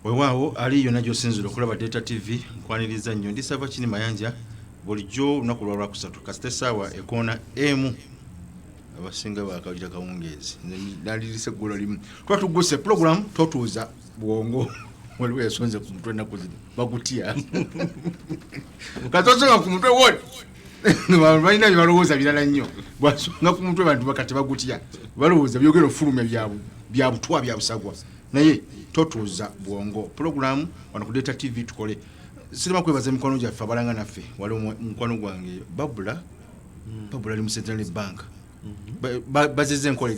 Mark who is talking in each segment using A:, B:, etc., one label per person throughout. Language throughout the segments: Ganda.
A: Weewaawo ali yonna gy'osinzira okulaba Delta TV, nkwaniriza nnyo. Ndi Sava Kini Mayanja. Bulijjo olunaku lwa Lwakusatu kasita essaawa ekoona emu, abasinga bakalira kawungeezi, nze nalirise eggulo limu, tuba tugguse pulogulamu Totuuza Bwongo. Waliwo yasonze ku mutwe ennaku zino, bagutya katosonga ku mutwe woni, balina byebalowooza birala nnyo. Bwasonga ku mutwe bantu bakati bagutya, balowooza byogera ofulumya bya butwa, bya busagwa. Naye Totuuza Bwongo pulogulamu wano ku Delta TV tukole. Sirima kwebaza emikono gyaffe abalanga naffe. Waliwo mukwano gwange Babula. Babula ali mu Centenary Bank. Bazeze enkola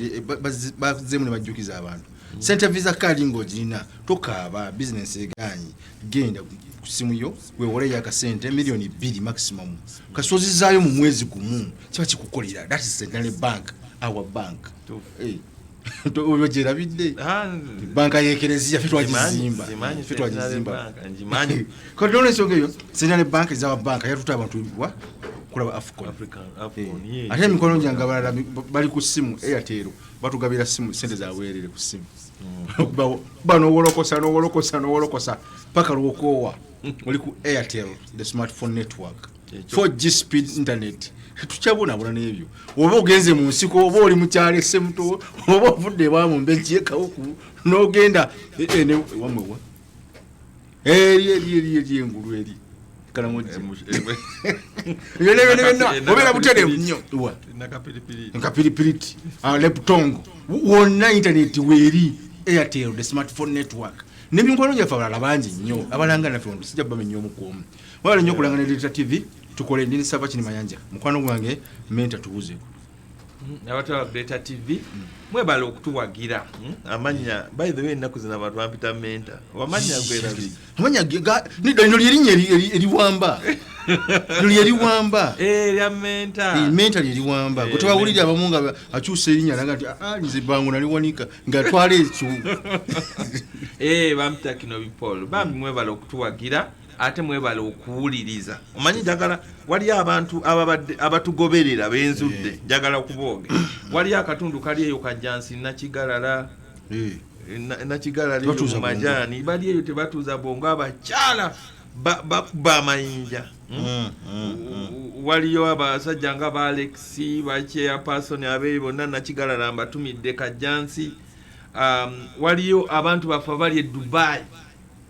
A: bazzeemu ne bajjukiza abantu sente Visa card ng'ogirina, tokaaba bizinesi egaanyi. Genda ku simu yo weewoleyo akasente 2 million maximum, kasozizaayo mu mwezi gumu, kiba kikukolera. That is Centenary Bank, our bank. Oyo gyerabidde banka y'ekereziya, ffe twagizimba.
B: Ngimanyi.
A: Ffe twagizimba.
B: Centenary Bank, ngimanyi.
A: Kati olwensonga eyo, Centenary Bank is our bank, yatuta abantu wa kulaba AFCON.
B: AFCON, yeah.
A: Ate emikono gyange abalala bali ku simu Airtel, batugabira simu, sente zabwerere ku simu. Ba nowolokosa, nowolokosa, nowolokosa paka lwokoowa. Oli ku Airtel, the smartphone network. 4G speed internet, tukyabonabona n'ebyo. Oba ogenze mu nsiko, oba oli mukyalo esemuto, oba ovudde ewa Mumbejja ekawuku n'ogenda wamwe wa eri eri eri eri engulu eri Karamoja, byonna byonna byonna obeera butereevu nnyo. Wa?
B: Nakapiripiri.
A: Nkapiripiriti, leptongo, wonna internet weeri. Airtel, the smartphone network. N'emikwano gyaffe abalala bangi nnyo abalanga naffe wano, sijja bamenya omu ku omu. Wabala nnyo okulanga ne Delta TV tukole. Ndini Sava Kini Mayanja, mukwano gwange Menta, tubuzeeko.
B: Abatwala Delta TV, mwebale okutuwagira. Amanya, by the way, ennaku zino abantu bampita Menta, wamanya gwerabi.
A: Amanya nedda, lino lyerinnya eriwamba, lino lyeriwamba.
B: Erya Menta.
A: Menta lyeriwamba. Gwe tebawulire abamu nga akyusa erinnya alaga nti, "Ah, nze bangu naliwanika nga twala ekyo."
B: Bampita Kinobi Paul. Bambi mwebale okutuwagira, ate mwebale okuwuliriza. Omanyi njagala, waliyo abantu ababadde abatugoberera benzudde, njagala kubooge. Waliyo akatundu kali eyo Kajjansi, Nakigalala. Nakigalala eyo
A: Tebatuuza
B: mu majaani bali eyo, tebatuuza bwongo. Abakyala bakuba amayinja. Waliyo abasajja nga ba Alex, ba chairperson abeeyo bonna Nakigalala, mbatumidde Kajjansi. Waliyo abantu baffe abali e Dubai,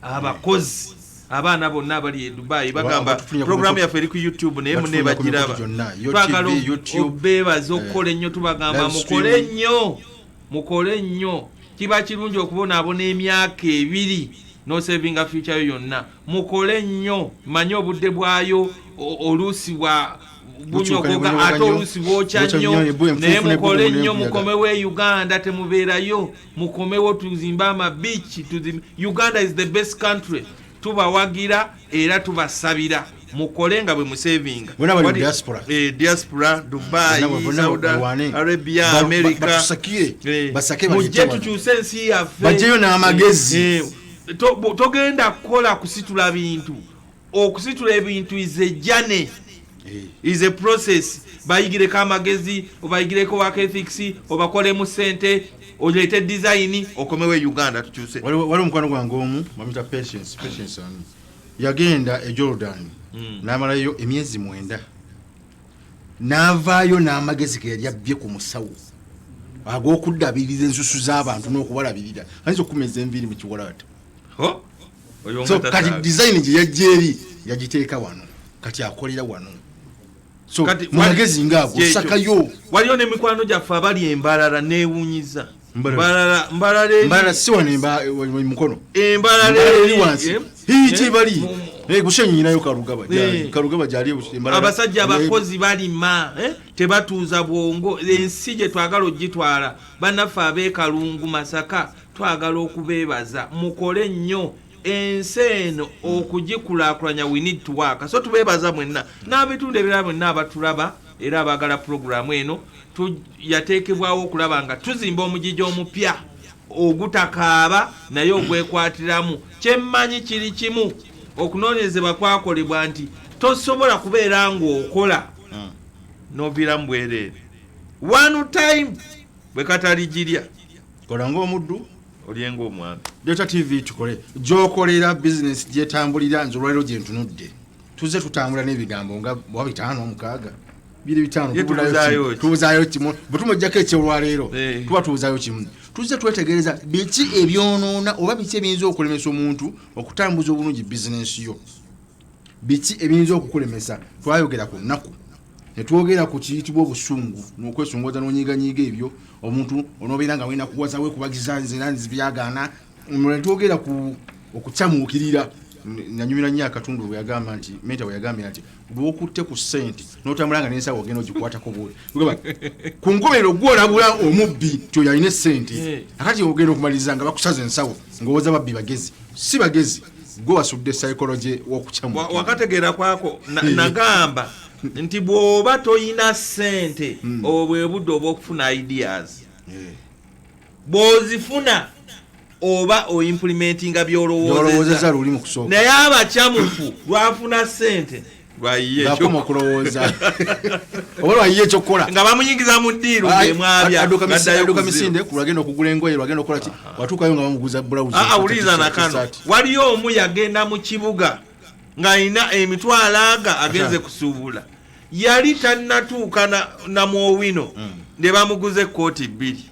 B: abakozi, abaana bonna abali e Dubai bagamba
A: Abatufunya ku
B: programu
A: mikutu-
B: yaffe eri ku YouTube, naye mune
A: batufunya ku
B: bagiraba.
A: mikutu gyonna, Yo
B: Twagala
A: TV, YouTube,
B: obeebaza okukola ennyo. Tubagamba
A: live
B: mukole
A: streaming.
B: nnyo, mukole nnyo. Kiba kirungi okubonaabona emyaka 2 nosavinga future yo yonna. Mukole nnyo. Manye obudde bwayo oluusi bwa
A: Bukyuka ne
B: bunyogoga,
A: bunyogoga
B: ate
A: nnyo.
B: oluusi bwokya
A: Bwokya
B: nnyo.
A: nnyo, enfuufu
B: Naye
A: n'ebbugumu
B: mukole nnyo.
A: n'embuyaga.
B: Mukomewo e Uganda, temubeerayo, mukomewo tuzimbe amabiiki, tuzimbe. Uganda is the best country. Tubawagira era tubasabira mukole nga bwe musavinga.
A: Bonna bali mu diaspora.
B: Diaspora, Dubai,
A: Bonna
B: Saudi
A: balwane.
B: Arabia, America.
A: Batusakire. Basake
B: Mujje
A: baleete wano.
B: tukyuse ensi yaffe.
A: Bajjeyo n'amagezi.
B: Togenda kukola kusitula bintu. Okusitula ebintu is a journey, is a process. Bayigireko amagezi, obayigireko work ethics, obakolemu sente, oleete design, okomewo e Uganda tukyuse.
A: Waliwo omukwano gwange omu bamuyita Patience. Patience ani yagenda e Jordan n'amalayo emyezi 9, n'avaayo n'amagezi ge yali abbye ku musawo ag'okuddabiriza ensusu z'abantu n'okubalabirira. Ayinza okukumeza enviiri mu kiwalaata.
B: Ho? Oyo
A: So
B: nga
A: kati
B: tasaaga.
A: Design gye yajja eri yagiteeka wano, kati akolera wano. So
B: Kati
A: mu magezi ngaago
B: Kyekyo.
A: sakayo.
B: Waliyo n'emikwano gyaffe abali Embalala, neewunyiza.
A: Mbalala.
B: Mbalala, Mbalala eri.
A: Mbalala si wano, Mukono.
B: Embalala
A: Mbalala
B: eri
A: eri wansi.
B: Eh?
A: Gye bali. Bushenyi nyinayo Kalugaba gyali. Kalugaba gyali Embalala.
B: Abasajja abakozi balima, eh? Tebatuuza bwongo. Ensi gye twagala ogitwala, bannaffe ab'ekalungu Masaka, twagala okubeebaza. Mukole nnyo. Ensi eno okugikulaakulanya, we need to work. So tubeebaza mwenna n'abitundu ebirala mwenna abatulaba era abaagala puroguramu eno. Yateekebwawo okulaba nga tuzimba omugigi omupya ogutakaaba naye ogwekwatiramu. Kyemmanyi kiri kimu, okunoonyerezebwa kwakolebwa nti tosobola kubeera ng'okola n'oviiramu bwereere one time bwe kataligirya.
A: Kola ng'omuddu,
B: olyenga omwami.
A: Delta TV tukole gyokolera bizinesi gyetambulira. Nze olwaliro gye ntunudde, tuzze tutambula n'ebigambo nga wa bitaano, omukaaga, biri bitaano.
B: Ye tubuzaayo ki?
A: Tubuzaayo kimu. Bwe tumujjako ekyolwaleero, tuba tubuzaayo kimu. Tuzze twetegereza biki ebyonoona oba biki ebiyinza okulemesa omuntu okutambuza obulungi bizinesi yo, biki ebiyinza okukulemesa. Twayogera ku nnaku, netwogera ku kiyitibwa obusungu n'okwesunguwaza n'onyiiganyiiga, ebyo omuntu onoobeera nga wenakuwaza, wekubagiza, nze nzibyagaana. Netwogera ku okukyamuukirira. Nanyumira nnyo akatundu bwe yagamba nti menta bwe yagambye nti lwokutte ku ssente n'otambula nga n'ensawo ogenda ogikwatako bwoli. Kugamba, ku nkomerero gwolabula omubbi nti oyo alina essente. Akati ogenda okumaliriza nga bakusaza ensawo, ng'owooza babbi bagezi, si bagezi, gwe wasudde psychology w'okukyamuukirira.
B: Wakategeera kwako nagamba nti bw'oba toyina ssente, obwo bwe budde obw'okufuna ideas. Bw'ozifuna oba oimplementinga
A: byolowoozeza by'olowoozeza luli mu kusooka.
B: Naye abakyamufu lwafuna ssente lwayiye
A: ng'akoma okulowooza oba lwayiye ekyokukola,
B: nga bamuyingiza mu ddiiru ng'emwabya.
A: Adduka
B: Gaddayo
A: adduka
B: ku zero.
A: Misinde lwagenda okugula engoye, lwagenda okukola ki, watuukayo nga bamuguza bulawuzi.
B: Ah, wuliriza nakano, waliyo omu yagenda mu kibuga ng'alina emitwalo aga agenze kusuubula, yali tannatuuka na mwowino ne bamuguza ekkooti bbiri.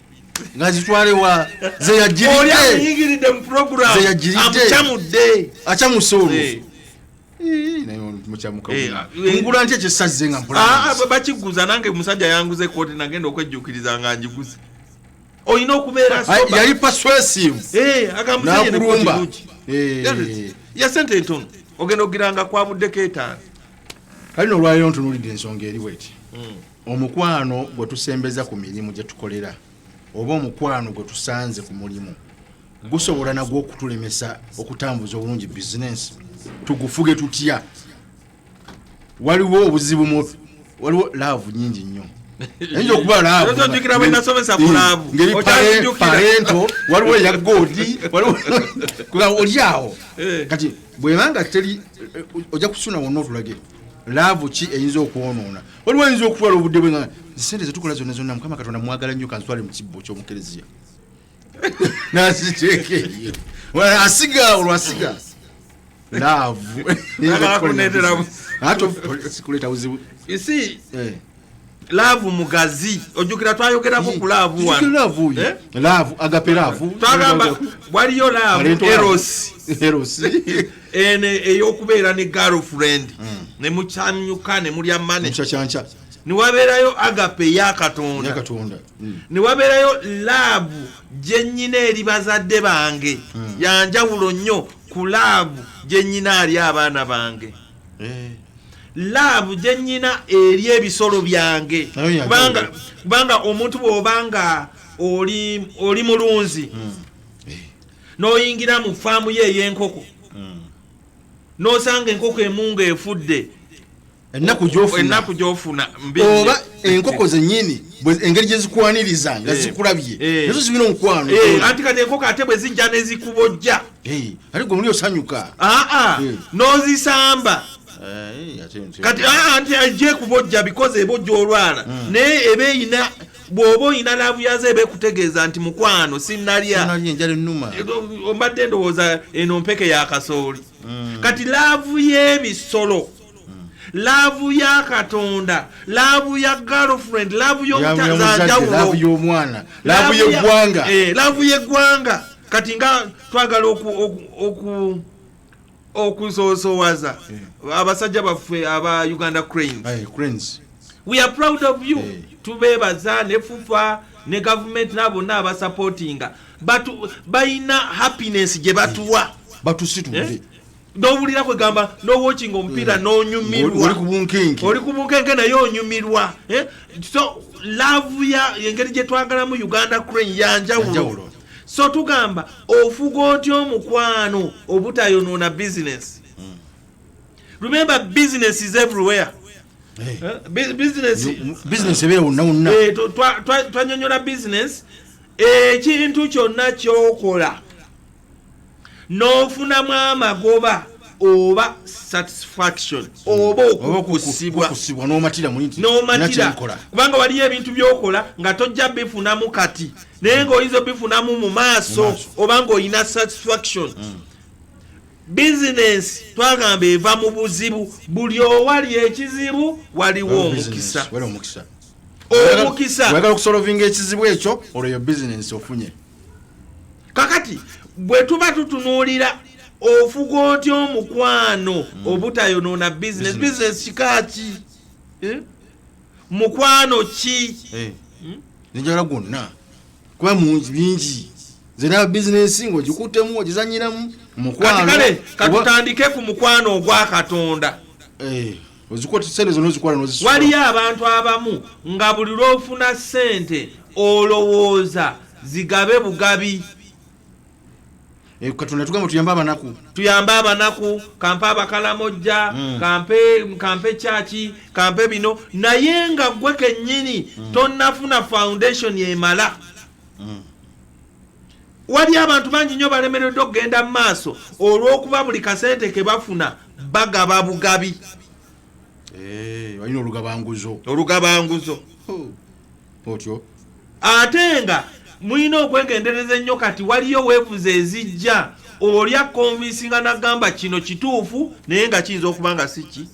A: Nga zitwalewa ze
B: Oli
A: yagiridde?
B: amuyingiridde mu puroguramu.
A: Ze yagiridde.
B: Amukyamudde.
A: Akyamuse olwo.
B: Eh.
A: Naye mukyamuka.
B: Eh,
A: Ngula nti ekyesazze nga
B: Ah,
A: mpula.
B: Bakiguza. Nange musajja yanguza ekkooti, nagenda okwejjukiriza nga njiguze. Olina okubeera sober.
A: Yali persuasive.
B: Eh, agamba musajja
A: N'akulumba.
B: nekkooti nungi. Ya sente entono, ogenda ogiranga kwabuddeko etaano.
A: Kale nolwaliro ntunulidde ensonga eri bweti: omukwano gwe tusembeza ku mirimu gye tukolera oba omukwano gwe tusanze ku mulimu gusobola nagwo okutulemesa okutambuza obulungi bizinensi. Tugufuge tutya? Waliwo obuzibu mu waliwo love nyingi nnyo, eyinza okuba love.
B: Ojjukira bwe nasomesa ku love?
A: Ngeri
B: Okyazijjukira?
A: Parental, waliwo eya God, waliwo kuga oli awo. Kati bwebanga teri ojja kusuna wonna otulage love ki eyinza okwonoona. Waliwo ayinza okutwala obudde bwe nga sente zetukola zonna zonna, Mukama Katonda mwagala nnyo, kanzitwale mu kibbo ky'omukereziya naziteeka eyo. Asiga olwo asiga love.
B: Ayagala kuneetera
A: Ate sikuleeta buzibu.
B: You see,
A: Eh.
B: love mugazi. Ojjukira twayogerako ku love
A: Jjukira
B: wano?
A: love oyo.
B: Eh?
A: Love agape, love.
B: Twagamba waliyo love
A: Parental love.
B: eros.
A: Eros.
B: Eno ey'okubeera ne girlfriend ne mukyanyuka ne mulya mane.
A: Mukyakyanca.
B: Ne wabeerayo agape eya Katonda.
A: Katonda.
B: Ne wabeerayo love gye nnyina eri bazadde bange, yanjawulo nnyo ku love gye nnyina ali abaana bange, love gye nnyina eri ebisolo byange.
A: Nayo yanjawulo.
B: Kubanga omuntu bw'oba nga oli mulunzi n'oyingira mu faamu ye ey'enkoko n'osanga enkoko emu ng'efudde,
A: Ennaku gyofuna.
B: Ennaku gyofuna mbi
A: Oba
B: nnyo.
A: enkoko zennyini engeri gye zikwaniriza nga zikulabye, nazo zibina omukwano.
B: Anti kati enkoko ate bwe zijja ne zikubojja,
A: Ate gwe muli osanyuka.
B: Aa, n'ozisamba. Kati anti ajja ekubojja because ebojja olwala, naye eba eyina, bw'oba oyina love yazo, eba ekutegeeza nti mukwano sinnalya.
A: Nalya, enjala ennuma.
B: Mbadde ndowooza eno mpeke ya kasooli. Kati love y'ebisolo, love ya Katonda, love ya girlfriend, love
A: Love y'omuzadde, love
B: y'omuzanjawulo.
A: y'omwana, love y'eggwanga.
B: Love y'eggwanga. Kati nga twagala okusoosowaza abasajja baffe aba Uganda Cranes.
A: Aye, Cranes.
B: We are proud of you. Tubeebaza ne FUFA ne gavumenti nabo bonna abasupportinga. Balina happiness gye batuwa.
A: Batusitudde.
B: Eh? N'owulira kwegamba n'owatchinga omupiira n'onyumirwa.
A: Oli ku bunkenke.
B: Oli ku bunkenke naye onyumirwa. Eh? So love ya engeri gye twagalamu Uganda Crane yanjawulo.
A: Yanjawulo.
B: So tugamba ofuga otya omukwano obutayonoona business? Remember, business is everywhere. Eh? Business
A: Business ebeera wonna wonna.
B: Eh, twanyonyola business, ekintu kyonna kyokola n'ofunamu amagoba. Oba satisfaction, oba okukusibwa.
A: Okukusibwa n'omatira muli nti
B: N'omatira.
A: Nakyenkola.
B: Kubanga waliyo ebintu byokola nga tojja bifunamu kati, naye ng'oyinza obifunamu mu maaso.
A: Mu maaso.
B: Oba ng'olina satisfaction. Bizinensi twagamba eva mu buzibu. Buli owali ekizibu waliwo omukisa.
A: Waliwo omukisa.
B: Omukisa.
A: Oyagala okusolovinga ekizibu ekyo, olwo yo bizinensi ofunye.
B: Kakati bwe tuba tutunuulira ofuga otya omukwano obutayonoona bizinesi, bizinesi kika ki? Eh? Mukwano ki?
A: Nze njagala gwonna, kuba mungi bingi. Nze naba bizinensi ng'ogikuttemu, ogizanyiramu mukwano.
B: Kati kale katutandike ku mukwano ogwa Katonda.
A: Eh, ozikwata sente zonna, ozikwala n'ozisuula.
B: Waliyo abantu abamu nga buli lwofuna sente olowooza zigabe bugabi.
A: Eh, Katonda tugamba tuyambe abanaku.
B: Tuyambe abanaku, kampe abakalamojja, kampe kyaki, kampe bino, naye nga gwe kennyini tonnafuna foundation emala. Wali abantu bangi nnyo balemereddwa okugenda mu maaso olw'okuba buli kasente ke bafuna bagaba bugabi.
A: Eh, balina olugabanguzo.
B: Olugabanguzo.
A: Otyo.
B: Ate nga mulina okwegendereza ennyo. Kati waliyo weevuze ezijja, oli akonvinsinga nagamba kino kituufu, naye nga kiyinza okuba nga si ki.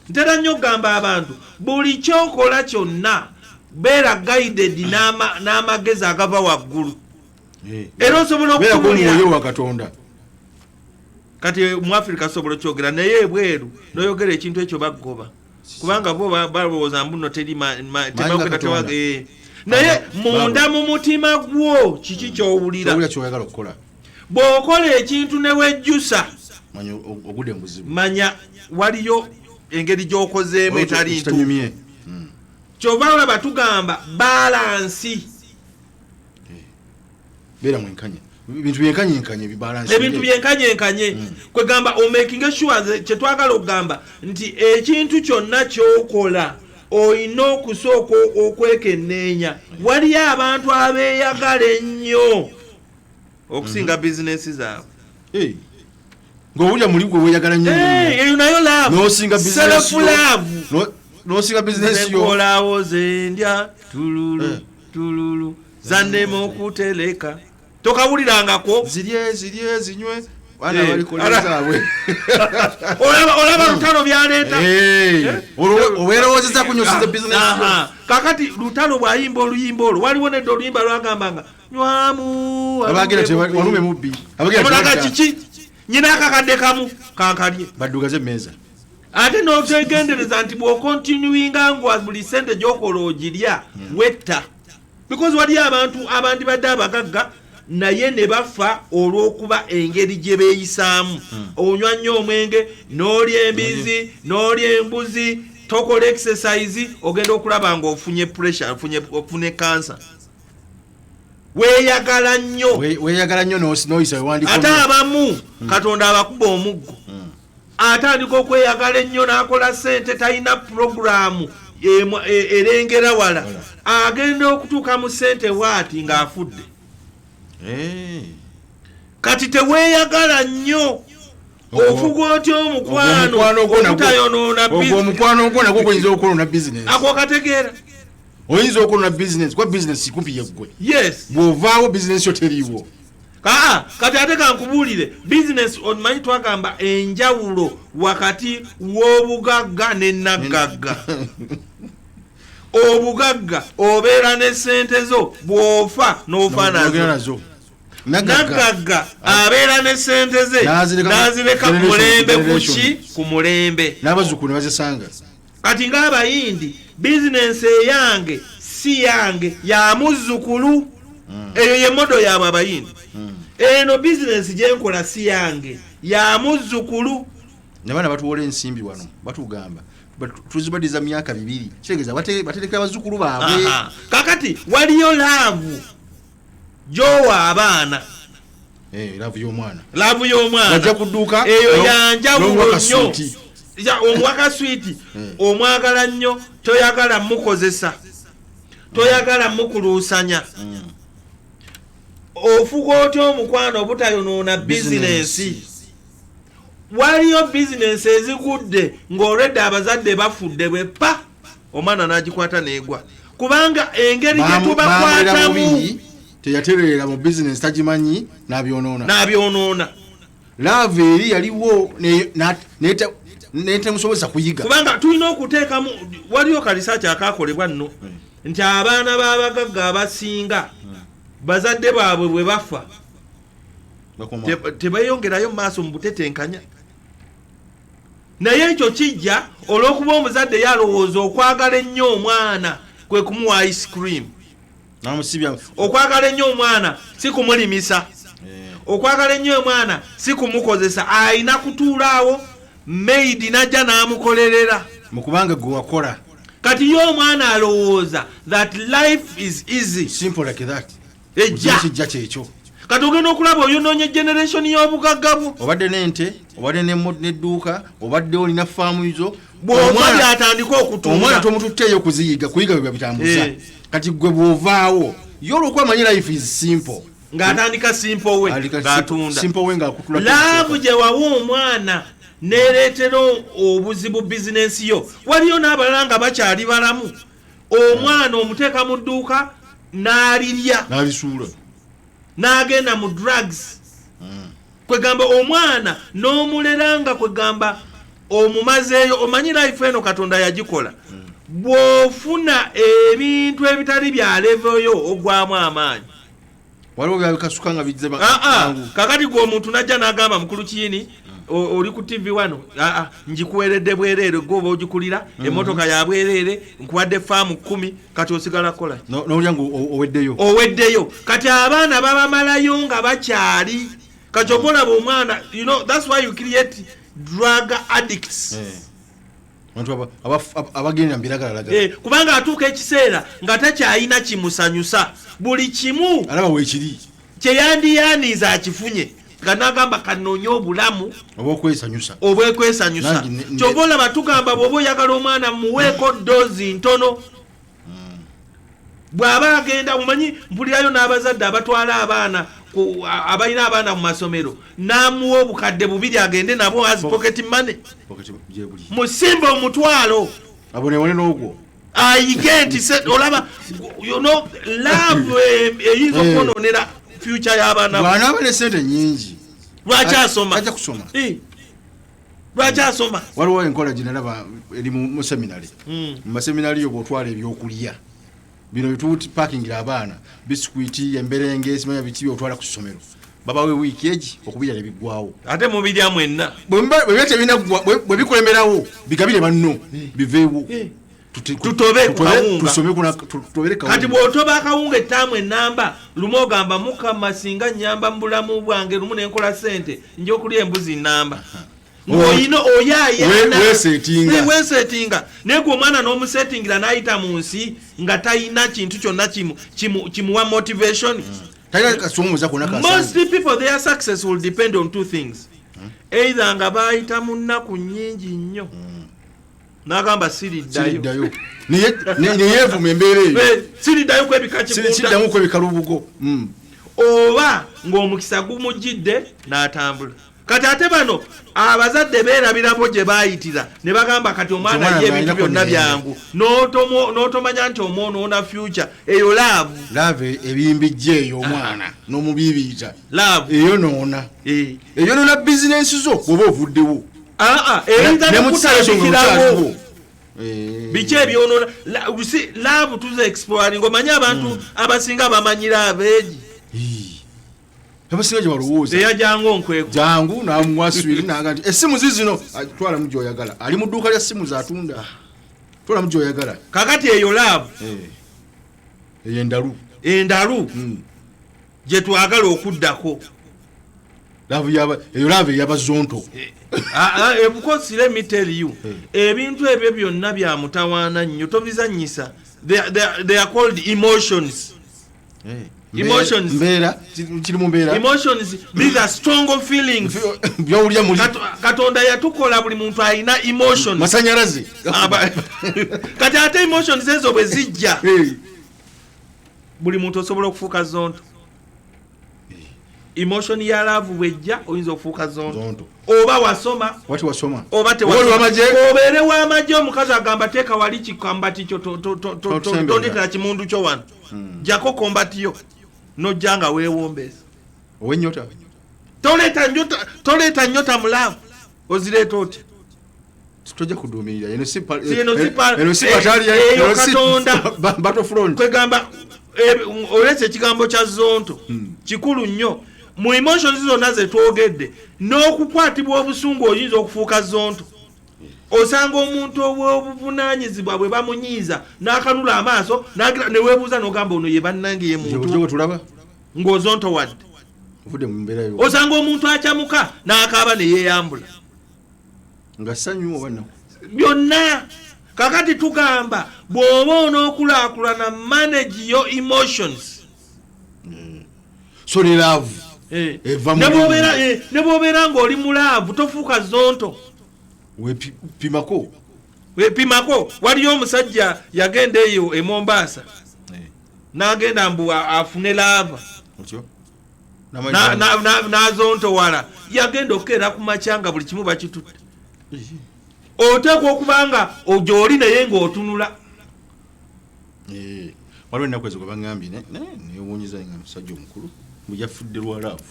B: Ntera nnyo okugamba abantu, buli kyokola kyonna beera guided n'amagezi agava waggulu. Era osobola
A: Beerako
B: okutunuulira
A: omwoyo wa Katonda.
B: Kati mu Africa sobola okyogera, naye ebweru noyogera ekintu ekyo baggoba, kubanga bo balowooza mbu nno teri tebagenda.
A: Katonda.
B: Naye munda mu mutima gwo kiki kyowulira?
A: Kyowulira, kyoyagala okukola.
B: Bw'okola ekintu ne wejjusa,
A: manya ogudde mu buzibu.
B: Manya waliyo engeri gy'okozeemu etali ntuufu.
A: Kitanyumye.
B: Kyova olaba tugamba balance.
A: Beera mwenkanya, ebintu byenkanyenkanye, bibalansi.
B: Ebintu byenkanyenkanye, kwegamba omakinga sure. Nze kyetwagala okugamba nti ekintu kyonna kyokola olina okusooka okwekenneenya. Waliyo abantu abeeyagala ennyo okusinga bizinesi zaabwe.
A: Eh, ng'owulira muli gwe weeyagala nnyo nnyo nnyo.
B: Eh, eyo nayo love.
A: N'osinga business
B: Self
A: yo.
B: love.
A: N'osinga bizinesi yo.
B: Nkolawo zendya tululu.
A: Eh.
B: Tululu zannema okuteleka, tokawulirangako?
A: Zirye, zirye, zinywe, baana
B: Eh,
A: balikola zaabwe.
B: Olaba lutalo byaleeta.
A: Eh, olwo oweerowoozeza kunyusiza bizinesi yo.
B: Aha. Kakati Lutalo bw'ayimba oluyimba olwo, waliwo nedda oluyimba lwagambanga nywamu.
A: Abagira walume mubbi, abagira
B: Omulaga
A: tebalya.
B: kiki nyina akakadde kamu kankalye.
A: Baddugaze emmeeza.
B: Ate n'otegendereza nti bw'okontinuinga nga buli sente gy'okola ogirya, wetta, because waliyo abantu abandibadde abagagga naye ne bafa olw'okuba engeri gye beeyisaamu. Onywa nnyo omwenge, n'olya embizi, n'olya embuzi, tokola exercise, ogenda okulaba ng'ofunye pressure, ofunye kansa, weeyagala nnyo.
A: Weeyagala nnyo n'oyisa wewandiko.
B: Ate abamu Katonda abakuba omuggo, atandika okweyagala ennyo n'akola sente, talina puroguramu erengera wala. Agenda okutuuka mu sente waati ng'afudde.
A: Eh.
B: Kati teweeyagala nnyo. Ofuga otya omukwano
A: Omukwano gwo nagwo-
B: obutayonoona
A: ogwo omukwano gwo nagwo guyinza okwonona bizinesi.
B: Ako kategeera.
A: Oyinza okwonona bizinesi kuba bizinesi kumpi yeggwe.
B: Yes.
A: Bw'ovaawo bizinesi yo teriiwo.
B: Aa, kati ate kankubuulire, bizinesi omanyi twagamba enjawulo wakati w'obugagga n'enaggagga. Obugagga obeera ne sente zo, bw'ofa n'ofa
A: N'ogenda
B: nazo.
A: Nazo. Naggagga
B: Naggagga abeera ne sente ze
A: N'azireka
B: n'azireka
A: generation
B: mulembe
A: to
B: ku ki?
A: generation.
B: Ku mulembe.
A: N'abazzukulu ne bazisanga.
B: Kati ng'Abayindi, bizinensi eyange si yange, ya muzzukulu. Eyo ye model yaabwe Abayindi. Eno bizinensi gyenkola si yange, ya muzzukulu.
A: Nabaana batuwola ensimbi wano batugamba tuzibaddiza myaka 2, kitegeeza batereka abazzukulu baabwe.
B: Aha. Kakati waliyo love gyowa abaana.
A: Eh, love y'omwana.
B: Love y'omwana.
A: Bajja ku dduuka,
B: Eyo yanjawulo
A: n'omuwa
B: nnyo.
A: kasuuti.
B: Ya, omuwa kaswiti.
A: Eh.
B: Omwagala nnyo, toyagala mukozesa, toyagala mukuluusanya. Ofuga otya omukwano obutayonoona bizinensi? Waliyo bizinensi ezigudde ng'olwedde abazadde bafudde, bwe pa omwana n'agikwata n'egwa, kubanga engeri gye
A: Bamulera
B: tubakwatamu.
A: bubi, teyatereera mu bizinesi, tagimanyi, n'abyonoona.
B: N'abyonoona.
A: Love eri yaliwo netemusobozesa kuyiga.
B: Kubanga tulina okuteekamu, waliyo ka research akakolebwa nno nti abaana b'abagagga abasinga bazadde baabwe bwe bafa
A: Bakoma.
B: Tebeyongerayo mu maaso mu butetenkanya. Naye ekyo kijja olw'okuba omuzadde yalowooza okwagala ennyo omwana kwe kumuwa ice cream.
A: Namusibya.
B: Okwagala ennyo omwana si kumulimisa. Okwagala ennyo omwana si kumukozesa. Ayina kutuula awo, maid najja n'amukolerera.
A: Mukubanga gwe wakola.
B: Kati ye omwana alowooza that life is easy.
A: Simple like that.
B: Ejja.
A: Kijja kyekyo.
B: Kati ogenda okulaba oyonoonye generation y'obugagga bwo.
A: Obadde n'ente, obadde n'edduuka, obadde olina faamu zo.
B: Bw'ofa byatandika
A: Omwana
B: okutunda.
A: tomututteeyo kuziyiga, kuyiga bwe babitambuza. Kati gwe bw'ovaawo ye, olwokuba amanyi life is simple,
B: Ng'atandika simple we.
A: Alika
B: Ng'atunda.
A: Simple we ng'akutula.
B: Love gye wawa omwana nereetera obuzibu bizinensi yo. Waliyo n'abalala nga bakyali balamu, omwana omuteeka mu dduuka n'alirya.
A: N'alisuula.
B: N'agenda mu drugs. Kwegamba omwana n'omulera nga kwegamba omumazeeyo. Omanyi life eno Katonda yagikola, bw'ofuna ebintu ebitali bya level yo ogwamu amaanyi.
A: Waliwo byabikasuka nga bizze
B: Aa,
A: mangu.
B: Kakati gwe omuntu najja n'agamba, mukulu Kiyini, oli ku TV wano, aa, ngikuweredde bwereere, gwe oba ogikulira emmotoka ya bwereere, nkuwadde faamu 10, kati osigala kukola ki?
A: N'olya nga oweddeyo.
B: Oweddeyo. Kati abaana babamalayo nga bakyali. Kati oba olaba omwana, that's why you create drug addicts.
A: Abantu abagenda mu biragalalagala.
B: Kubanga atuuka ekiseera nga takyalina kimusanyusa, buli kimu
A: Alaba weekiri.
B: Kyeyandiyaniza akifunye, nga nagamba kanoonye obulamu
A: Oba okwesanyusa.
B: Obwekwesanyusa.
A: Nange
B: Kyova olaba tugamba bw'oba oyagala omwana muweeko dose ntono. Bw'aba agenda, omanyi mpulirayo n'abazadde abatwala abaana abalina abaana mu masomero, n'amuwa 2000 agende nabo as pocket money.
A: Pocket gyebuli.
B: Musimba 500.
A: Abonebone n'ogwo.
B: Ayige nti olaba, love eyinza okwononera future y'abaana bo.
A: Bw'anaaba ne sente nyingi,
B: Lwaki asoma?
A: Ajja kusoma.
B: Lwaki asoma?
A: Waliwo enkola gye nalaba eri mu seminary. Mu maseminary yo bw'otwala ebyokulya bino byetupakingira abaana, bisikwiti, emberenge, simanya biki, byotwala ku ssomero, babawe wiiki egi okubirya ne biggwawo.
B: Ate mubirya mwenna.
A: Bwe biba tebinaggwa, bwe bikulemerawo, bigabire banno biveewo.
B: Tutobe ku kawunga.
A: Tusome tutobere
B: Kati
A: kawunga.
B: Bw'otoba akawunga ettaamu enamba, lumu ogamba, Mukama singa nyamba mu bulamu bwange lumu nenkola sente, nja okulya embuzi namba, ng'oyina oyaayana.
A: Weesetinga.
B: Weesetinga. Naye gwe omwana n'omusetingira n'ayita mu nsi nga talina kintu kyonna kimuwa motivation.
A: Talina kasumuuza konna
B: Most
A: kasanze.
B: people, their success will depend on two things: either nga bayita mu nnaku nnyingi nnyo n'agamba siriddayo.
A: Siriddayo. Neyeevuma embeera eyo.
B: Siriddayo kwebika kikunta.
A: Siddamu kwebika lubugo.
B: Oba ng'omukisa gumujjidde n'atambula. Kati ate bano abazadde beerabirabo gye baayitira ne bagamba kati omwana
A: Omwana
B: ye ebintu
A: alina
B: byonna
A: kuneera.
B: byangu. N'otomanya nti omwonoona future eyo. Love.
A: Love ebimbijja eyo omwana n'omubiibiita.
B: Love.
A: Eyonoona. Eyonoona bizinensi zo bw'oba ovuddewo.
B: Aa, eyinza
A: Ne mu kiseera ekyo nga
B: n'okutandikirawo.
A: okyaliwo.
B: Biki ebyonoona? See, love tuze exploring. Omanyi abantu abasinga bamanyi love egi.
A: Ii. Abasinga gye balowooza,
B: Eyajanga onkweko.
A: Jangu namuwa swiri naga nti essimu zizino, twalamu gyoyagala. Ali mu dduuka lya simu zatunda, twalamu gyoyagala.
B: Kakati eyo love.
A: Eyo endalu.
B: Endalu gye twagala okuddako.
A: Love eyo love ey'abazonto.
B: Ah, ah, of course, let me tell you, ebintu ebyo byonna bya mutawaana nnyo, tobizanyisa. They are called emotions. Emotions.
A: Mbeera, kiri mu mbeera.
B: Emotions, these are strong feelings.
A: Byowulya muli.
B: Katonda yatukola buli muntu alina emotions.
A: Masanyalaze.
B: Kati ate emotions ezo bwe zijja, buli muntu osobola okufuuka zonto. Emotion ya love bwejja oyinza okufuuka zonto.
A: Zonto.
B: Oba wasoma
A: Wati wasoma
B: oba
A: Oba oli wamagye?
B: Obeere wamagye, omukazi agamba teeka wali kikambati kyo,
A: Totusembera.
B: tondetera kimundu kyo wano, jako kombati yo nojja nga weewombeesa.
A: Owenyota.
B: Toleeta nyota, toleeta nyota mu love, ozireeta otya?
A: Tojja kuduumirira eno si
B: Si eno si
A: eno si battalion,
B: eyo
A: eno si
B: Katonda.
A: Battlefront.
B: Kwegamba oleese ekigambo kya zonto, kikulu nnyo mu emotions zonna zetwogedde. N'okukwatibwa obusungu oyinza okufuuka zonto. Osanga omuntu ow'obuvunanyizibwa bwe bamunyiiza n'akanula amaaso n'agira, neweebuuza n'ogamba ono ye bannange ye
A: Bulijjo
B: muntu
A: bwe tulaba
B: ng'ozontowadde.
A: Ovudde mu mbeera yo.
B: Osanga omuntu akyamuka n'akaaba ne yeeyambula.
A: Nga ssanyu oba nnaku?
B: Byonna. Kakati tugamba bw'oba onookulaakulana, manage your emotions.
A: So ne love eva mu
B: Ne bw'obeera ng'oli mu love, tofuuka zonto.
A: Wepimako.
B: Pimako. Waliyo omusajja yagenda eyo e Mombasa, n'agenda mbu afune love.
A: Otyo.
B: N'azontowala. Yagenda okukeera ku makya nga buli kimu bakitutte. Oteekwa okuba nga gy'oli naye ng'otunula.
A: Eh, waliwo ennaku ezo gwe baŋŋambye newuunyiza nga musajja omukulu mbu yafudde lwa love.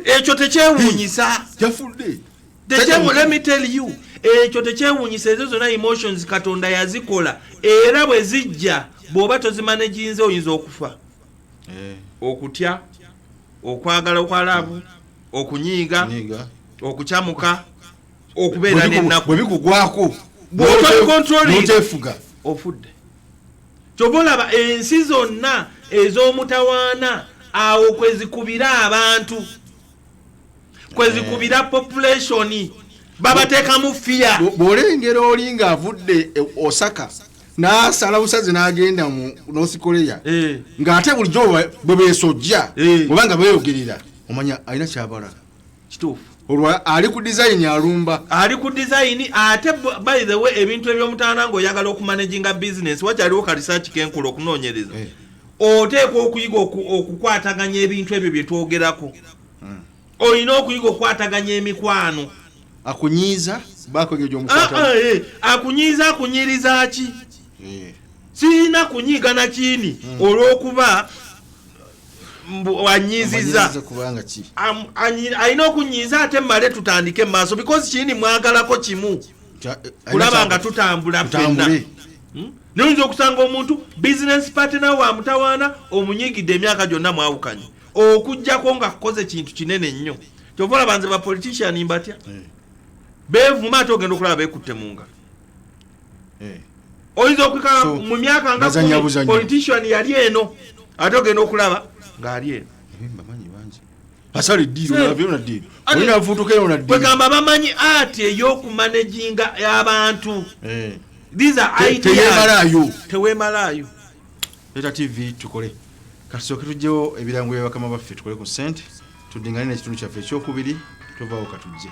B: Ekyo tekyewuunyisa.
A: Yafudde.
B: Let me tell you, ekyo tekyewuunyisa. Ezo zonna emotions Katonda yazikola, era bwe zijja bw'oba tozimanaginze oyinza okufa. Okutya, okwagala okwa love, okunyiiga,
A: Nyiga.
B: okukyamuka, okubeera n'ennaku.
A: Bwe bikugwako
B: Bw'otobicontrolling.
A: N'oteefuga.
B: Ofudde. Kyova olaba ensi zonna ez'omutawaana awo kwezikubira abantu, kwezikubira population, babateekamu fear.
A: Bw'olengera oli ng'avudde e Osaka n'asala busazi n'agenda mu North Korea, ng'ate bulijjo bwe beesojja oba nga beeyogerera, omanya alina kyabala.
B: Kituufu.
A: Olwo ali ku design alumba.
B: Ali ku design. Ate by the way, ebintu ebyomutaana ng'oyagala okumanaginga business, wakyaliwo ka research kenkula okunoonyereza. Oteekwa okuyiga okukwataganya ebintu ebyo bye twogerako. Olina okuyiga okukwataganya emikwano.
A: Akunyiiza baako engeri
B: Ah,
A: gy'omukwatamu.
B: ah, akunyiiza akunyiriza ki? Sirina kunyiiga na kiini olw'okuba mbu anyiiziza.
A: Amanyiiza kubanga ki?
B: Alina okunyiiza ate mmale tutandike mu maaso, because kiini mwagalako kimu, kulaba nga tutambula ffenna.
A: Tutambule.
B: Naye oyinza okusanga omuntu business partner wa mutawaana omunyigidde emyaka gyonna mwawukanye, okugjako nga kukoze kintu kinene nnyo. Kyova olaba nze ba politician mbatya. Beevuma ate ogenda okulaba beekutte mu ngalo. Oyinza okwikala
A: So,
B: mu myaka nga
A: bazannya
B: 10,
A: buzannyo.
B: politician yali eno, ate ogenda okulaba ng'ali eno.
A: Mbamanyi bangi asala eddiiro navyo na ddiiro
B: Ate-
A: olina afuutuka na ddiiro.
B: Kwegamba bamanyi ati ey'okumanaginga abantu. These are ideas.
A: Teyeemalaayo.
B: Teweemalaayo.
A: Leeta TV tukole. Katusooke tugyewo ebirango bya bakama baffe, tukole ku ssente, tuddingane n'ekitundu kyaffe ekyokubiri. Tovaawo, katujje.